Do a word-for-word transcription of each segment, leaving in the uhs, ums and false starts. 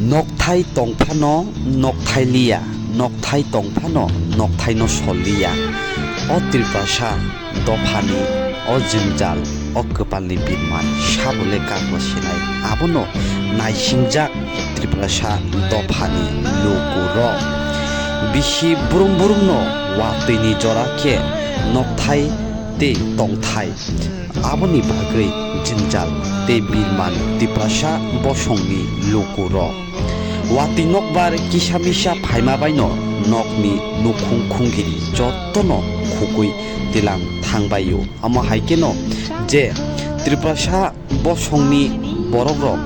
Nokthai tongphano nokthai liya, nokthai tongphano nokthai no sol liya. O Tiprasa dophani o jwngjal, o kwpalni birman sabo le kagbo sinai, abono naisingjak Tiprasa dophani lukurok. Bisi brum brumno watwini jora khe nokthai tei tongthai. Aboni bagwi jwngjal tei birman Tiprasa bosongni lukurok. Watwi nokbar kisa misa phaima baino nokni nukhung khunggiri jotono khukui tilang thangbaio. Omo hai kheno je Tiprasa bosongni borokrok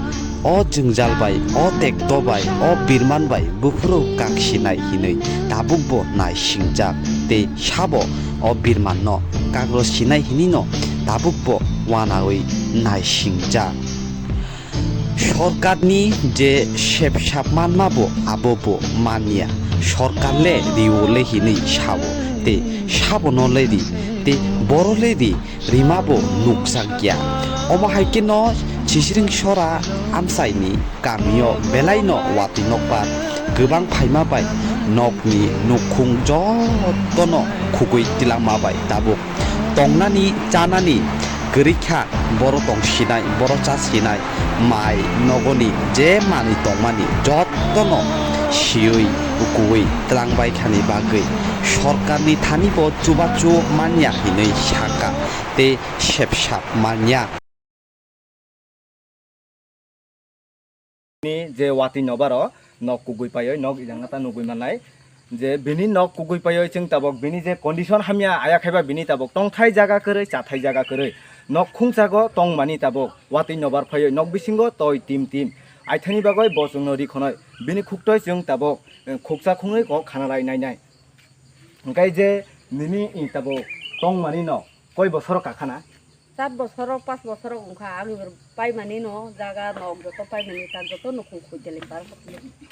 o jwngjal bai, o tekto bai, o birman bai buphuru kak sinai hinwi tabukbo naisingjak tei sabo o birmanno kagro sinai hinwino tabukbo wanaui naisingjak. Sorkarni je sepsap manmabo abobo manya. Sorkar le rio le hinwi sao, tei sabono le ri, tei boro le ri, rimabo nukjakya. Omo hai kheno Sisring Sora amchaini kamio belaino watwi nokbar kwbang phaima bai nokni nukhung jotono khugui tilangma bai tabuk tongnani chanani kwrwi kha, boro tong sinai, boro cha sinai, mai nogoni je manwi tongmani jotono siui ukuui twlangbai khani bagwi sorkarni thani bo chubachu manya hinwi sakha tei sepsap manya. Ni je watwi nobaro nok kugui paioi, nok ijang ta nugui manai. Je bini nok kugui paioi chwng tabok bini je condition hamya, aya khaiba bini tabok tongthai jaga kwrwi, chathai jaga kwrwi. Nok khungchago tongmani tabok watwi nobar phaioi nok bisingo toi tim tim. Aithani bagoi bo chwngno ri khonoi. Bini khuktoi chwng tabok, eh, khukcha khungwi kok khana lai nai nai. Hingkai je nini i tabok tongmani no koi bosoro kakhana? Char bosoro, pas bosoro wngkha ang ibar paimani no jaga nok joto paimani tak joto nukhung khuk teleng par kha.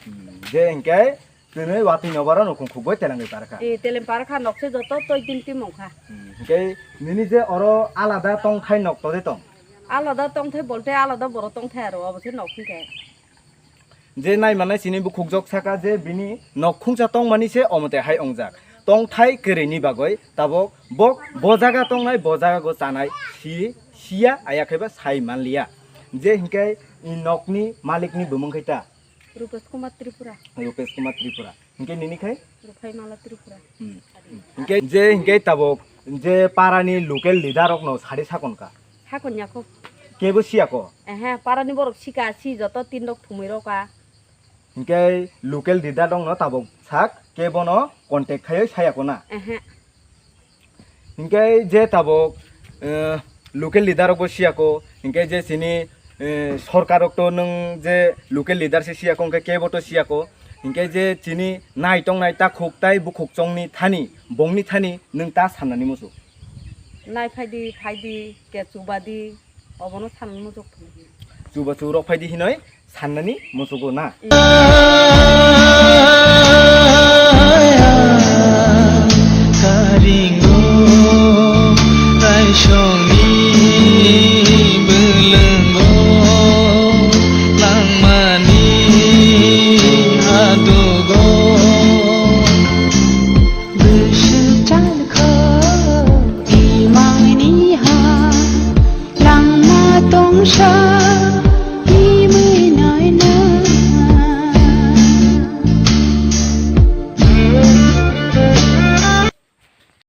Hmm, je hingkai twnwi watwi nobaro nukhung khukbai telengwi par kha. E, teleng par kha, nokse joto toi tim tim wngkha. Hmm, hingkai nini je oro alada tongthai nok tode tong? Alada tongthai bolte alada boro tongthai aro, obo se nok hingkai. Je nai manai chini bukhuk jok saka je bini nok khungsa tongmani se omote hai ongjak. Tongthai kwrwini bagwi tabok bo, bo jaga tongnai, bo jaga go chanai si, siya, aya khaiba sai manliya. Je hinkhe i nokni malikni bumung khai ta? Rupesh Kumar Tripura. Rupesh Kumar Tripura. Hinkhe nini khai? Ruphaimala Tripura. Hmm. Hinkhe je hinkhe tabok je parani local leader rokno sari sakon ka? Sakon ya ko. Kebo siya ko? Ehe, parani borok sika si joto tin rok thumui rok ka. Hinkhe local leader rokno tabok sak kebono contact khaioi saya ko na? Ehe. Hinkhe je tabok, eh, local leader rokbo siyako, hinkhe je chini, eh, sorkar rok to nwng je local leader se siyako, hinkhe kebo to siyako. Hinkhe je chini nai tongnai takhuk tai bukhuk chongni thani, bongni thani nwng ta sannani muchuk? Nai phaidi, phaidi, ke chubadi, obono sanani muchuk. Chubachu rok phaidi hinoi sannani muchugo na? Mm.